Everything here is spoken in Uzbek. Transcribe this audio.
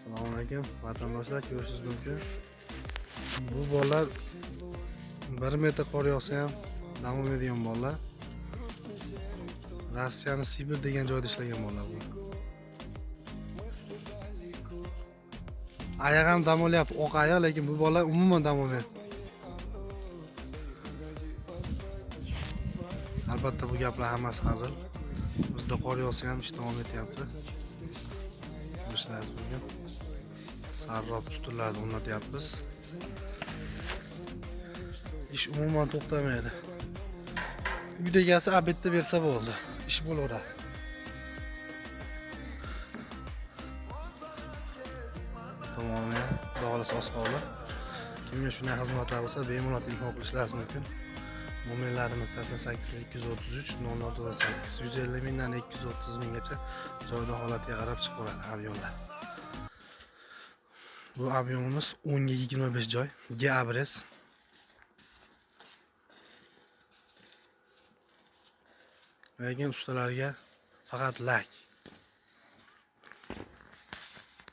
Assalomu alaykum vatandoshlar, ko'rishingiz mumkin. Bu bolalar 1 metr qor yog'sa ham dam olmaydigan bolalar. Rossiyani Sibir degan joyda ishlagan bolalar bu. Ayiq ham dam olyapti, oq ayiq, lekin bu bolalar umuman dam olmaydi. Albatta bu gaplar hammasi hazil. Bizda qor yog'sa ham ish davom etyapti. Ko'rishingiz mumkin. Sarrob ustunlarni o'rnatyapmiz. Ish umuman to'xtamaydi. Uyda egasi obedda bersa bo'ldi. Ish bo'laveradi. Tomoni ham xudo xohlasa oz qoldi. Kimga shunday xizmatlar bo'lsa, bemalol telefon qilishlaringiz mumkin. Nomerlarimiz 88 233 0098 150 mingdan 230 minggacha joyda holatiga qarab chiqib boradi объемlar. Bu объемimiz 10 ga 25 joy, G abrez. Lekin ustalarga faqat lak.